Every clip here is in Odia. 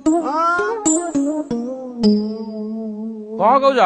କଣ କହୁଛ?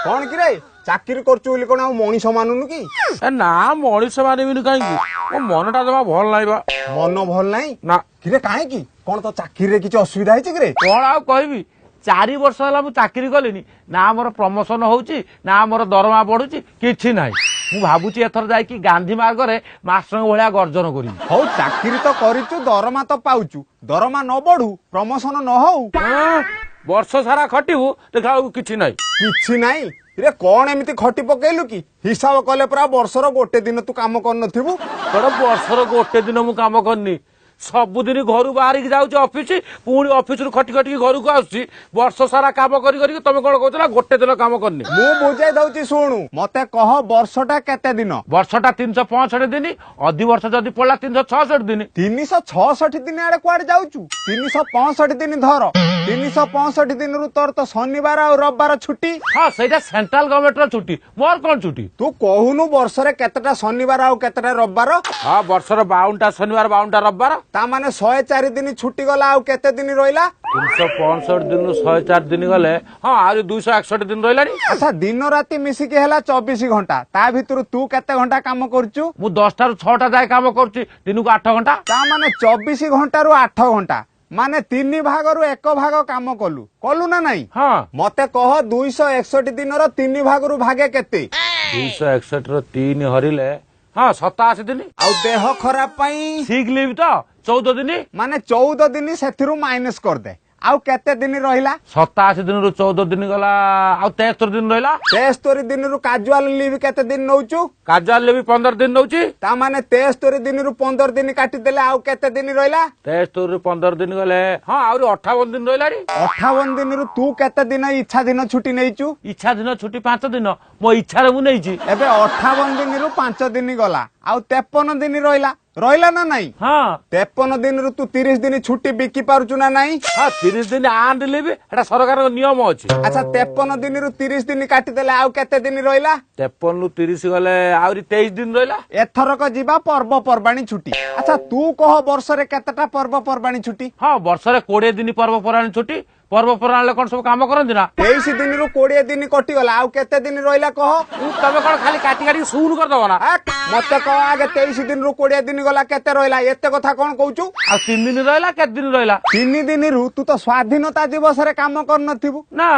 କଣ କିରେ, ଚାକିରି କରୁଛୁ ବୋଲି କଣ ଆଉ ମଣିଷ ମାନୁନୁ କି? ଏ ନା, ମଣିଷ ମାନିବିନି କାହିଁକି? ମୋ ମନଟା ଜମା ଭଲ ନାହିଁ ବା। ମନ ଭଲ ନାହିଁ? ନା। କିରେ, କାହିଁକି? କଣ ତୋ ଚାକିରିରେ କିଛି ଅସୁବିଧା ହେଇଛି କିରେ? କଣ ଆଉ କହିବି, 4 ବର୍ଷ ହେଲା ମୁଁ ଚାକିରି କଲିନି, ନା ଆମର ପ୍ରମୋସନ ହଉଛି, ନା ଆମର ଦରମା ବଢୁଛି, କିଛି ନାହିଁ। ମୁଁ ଭାବୁଛି ଏଥର ଯାଇକି ଗାନ୍ଧୀ ମାର୍ଗରେ ମାଷ୍ଟରଙ୍କ ଭଳିଆ ଗର୍ଜନ କରିବି। ହଉ, ଚାକିରି ତ କରିଛୁ, ଦରମା ତ ପାଉଛୁ। ଦରମା ନ ବଢୁ, ପ୍ରମୋସନ ନ ହଉ, ଆଁ, ବର୍ଷ ସାରା ଖଟିବୁ, ଦେଖିଲା ବେଳକୁ କିଛି ନାହିଁ। କିଛି ନାହିଁ ରେ? କଣ ଏମିତି ଖଟି ପକେଇଲୁ କି? ହିସାବ କଲେ ପୁରା ବର୍ଷର ଗୋଟେ ଦିନ ତୁ କାମ କରିନଥିବୁ। କଣ ବର୍ଷର ଗୋଟେ ଦିନ ମୁଁ କାମ କରିନି? ସବୁଦିନ ଘରୁ ବାହାରିକି ଯାଉଛି ଅଫିସ, ପୁଣି ଅଫିସରୁ ଖଟି ଖଟିକି ଘରକୁ ଆସୁଛି। ବର୍ଷ ସାରା କାମ କରି କରିକି ତମେ କଣ କହୁଛ ନା ଗୋଟେ ଦିନ କାମ କରିନି? ମୁଁ ବୁଝେଇ ଦଉଛି, ଶୁଣୁ। ମତେ କହ, ବର୍ଷଟା କେତେ ଦିନ? ବର୍ଷଟା 365 ଦିନ। ଅଧି ବର୍ଷ ଯଦି ପଡିଲା 366 ଦିନ। 366 ଦିନ ଆଡେ କୁଆଡେ ଯାଉଛୁ? 365 ଦିନ ଧର। 365 ଦିନରୁ ତୋର ତ ଶନିବାର ଆଉ ରବିବାର ଛୁଟି। ହଁ, ସେଇଟା ସେଣ୍ଟ୍ରାଲ ଗଭର୍ଣ୍ଣମେଣ୍ଟର ଛୁଟି, ମୋର କଣ ଛୁଟି? ତୁ କହୁନୁ, ବର୍ଷରେ କେତେଟା ଶନିବାର ଆଉ କେତେଟା ରବିବାର? ହଁ, ବର୍ଷର 52ଟା ଶନିବାର, 52ଟା ରବିବାର। ତା ମାନେ 104 ଦିନ ଛୁଟି ଗଲା, ଆଉ କେତେ ଦିନ ରହିଲା? 365 ଦିନରୁ 104 ଦିନ ଗଲେ, ହଁ, ଆହୁରି 261 ଦିନ ରହିଲାଣି। ଆଚ୍ଛା, ଦିନ ରାତି ମିଶିକି ହେଲା 24 ଘଣ୍ଟା। ତା ଭିତରୁ ତୁ କେତେ ଘଣ୍ଟା କାମ କରୁଛୁ? ମୁଁ 10ଟାରୁ 6ଟା ଯାଏ କାମ କରୁଛି, ଦିନକୁ 8 ଘଣ୍ଟା। ତା ମାନେ 24 ଘଣ୍ଟାରୁ 8 ଘଣ୍ଟା, ମାନେ ତିନି ଭାଗରୁ ଏକ ଭାଗ କାମ କଲୁ। କଲୁ ନା ନାଇଁ? ହଁ। ମତେ କହ, 261 ଦିନର ତିନି ଭାଗରୁ ଭାଗେ କେତେ? 261 ର ତିନି ହରିଲେ, ହଁ, 87 ଦିନ। ଆଉ ଦେହ ଖରାପ ପାଇଁ? ସିକ୍ ଲିଭ୍ ତ 14 ଦିନ। ମାନେ 14 ଦିନ ସେଥିରୁ ମାଇନସ କରିଦେ, ଆଉ କେତେ ଦିନ ରହିଲା? 87 ଦିନରୁ 14 ଦିନ ଗଲା, ଆଉ 73 ଦିନ ରହିଲା। 73 ଦିନରୁ କାଜୁଆଲ ଲିଭ୍ କେତେ ଦିନ ନଉଛୁ? କାଜୁଆଲ ଲିଭ୍ 15 ଦିନ ନଉଛି। ତା ମାନେ 73 ଦିନରୁ 15 ଦିନ କାଟିଦେଲେ ଆଉ କେତେ ଦିନ ରହିଲା? 73ରୁ 15 ଦିନ ଗଲେ, ହଁ, ଆହୁରି 58 ଦିନ ରହିଲାଣି। 58 ଦିନରୁ ତୁ କେତେ ଦିନ ଇଚ୍ଛା ଦିନ ଛୁଟି ନେଇଛୁ? ଇଚ୍ଛା ଦିନ ଛୁଟି 5 ଦିନ, ମୋ ଇଚ୍ଛାରେ ମୁଁ ନେଇଛି। ଏବେ 58 ଦିନରୁ 5 ଦିନ ଗଲା, ଆଉ 53 ଦିନ ରହିଲା। ରହିଲା ନା ନାଇଁ? ହଁ। 53 ଦିନରୁ ତୁ 30 ଦିନ ଛୁଟି ବିକି ପାରୁଛୁ ନା ନାଇଁ? ହଁ, 30 ଦିନ ଆର୍ଣ୍ଡ ଲିଭ୍, ସେଟା ସରକାରଙ୍କ ନିୟମ ଅଛି। ଆଚ୍ଛା, 53 ଦିନରୁ 30 ଦିନ କାଟିଦେଲେ ଆଉ କେତେ ଦିନ ରହିଲା? 53ରୁ 30 ଗଲେ ଆହୁରି 23 ଦିନ ରହିଲା। ଏଥରକ ଯିବା ପର୍ବପର୍ବାଣୀ ଛୁଟି। ଆଚ୍ଛା, ତୁ କହ, ବର୍ଷରେ କେତେଟା ପର୍ବପର୍ବାଣୀ ଛୁଟି? ହଁ, ବର୍ଷରେ 20 ଦିନ ପର୍ବପର୍ବାଣୀ ଛୁଟି। ପର୍ବପର୍ବାଣୀରେ କଣ ସବୁ କାମ କରନ୍ତି ନା? 23 ଦିନରୁ 20 ଦିନ କଟିଗଲା, ଆଉ କେତେ ଦିନ ରହିଲା କହ? ତମେ କଣ ଖାଲି କାଟି କାଟିକି ଶୂନ କରିଦବ ନା? ମତେ କହ ଆଗେ, 23 ଦିନରୁ 20 ଦିନ ଗଲା, କେତେ ରହିଲା? ଏତେ କଥା କଣ କହୁଛୁ? ଆଉ 3 ଦିନ ରହିଲା। କେତେ ଦିନ ରହିଲା? 3 ଦିନରୁ ତୁ ତ ସ୍ୱାଧୀନତା ଦିବସରେ କାମ କରିନଥିବୁ। ନା,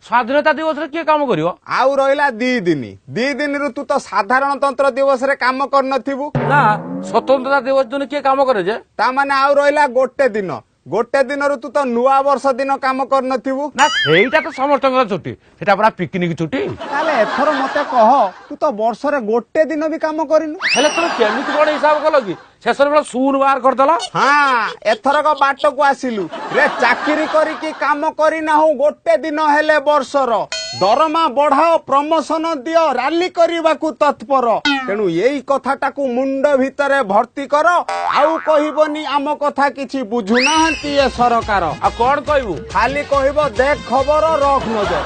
ସ୍ୱାଧୀନତା ଦିବସରେ କିଏ କାମ କରିବ? ଆଉ ରହିଲା 2 ଦିନ। 2 ଦିନରୁ ତୁ ତ ସାଧାରଣତନ୍ତ୍ର ଦିବସରେ କାମ କରିନଥିବୁ। ନା, ସ୍ୱତନ୍ତ୍ରତା ଦିବସ ଦିନ କିଏ କାମ କରେ ଯେ? ତା ମାନେ ଆଉ ରହିଲା ଗୋଟେ ଦିନ। ଗୋଟେ ଦିନରୁ ତୁ ତ ନୂଆ ବର୍ଷ ଦିନ କାମ କରିନଥିବୁ। ନା, ସେଇଟା ତ ସମସ୍ତଙ୍କର ଛୁଟି, ସେଟା ପୁରା ପିକନିକ ଛୁଟି। ତାହେଲେ ଏଥର ମତେ କହ, ତୁ ତ ବର୍ଷରେ ଗୋଟେ ଦିନ ବି କାମ କରିନୁ। ହେଲେ ତମେ କେମିତି କଣ ହିସାବ କଲ କି ଶେଷରେ ବେଳ ଶୂନ ବାହାର କରିଦେଲ? ହଁ, ଏଥରକ ବାଟକୁ ଆସିଲୁ ରେ। ଚାକିରି କରିକି କାମ କରିନାହୁଁ ଗୋଟେ ଦିନ ହେଲେ ବର୍ଷର। ଦରମା ବଢାଅ, ପ୍ରମୋସନ ଦିଅ, ରାଲି କରିବାକୁ ତତ୍ପର। ତେଣୁ ଏଇ କଥାଟାକୁ ମୁଣ୍ଡ ଭିତରେ ଭର୍ତ୍ତି କର, ଆଉ କହିବନି ଆମ କଥା କିଛି ବୁଝୁନାହାନ୍ତି ଏ ସରକାର। ଆଉ କଣ କହିବୁ? ଖାଲି କହିବ, ଦେଖ ଖବର, ରଖ ନଜର।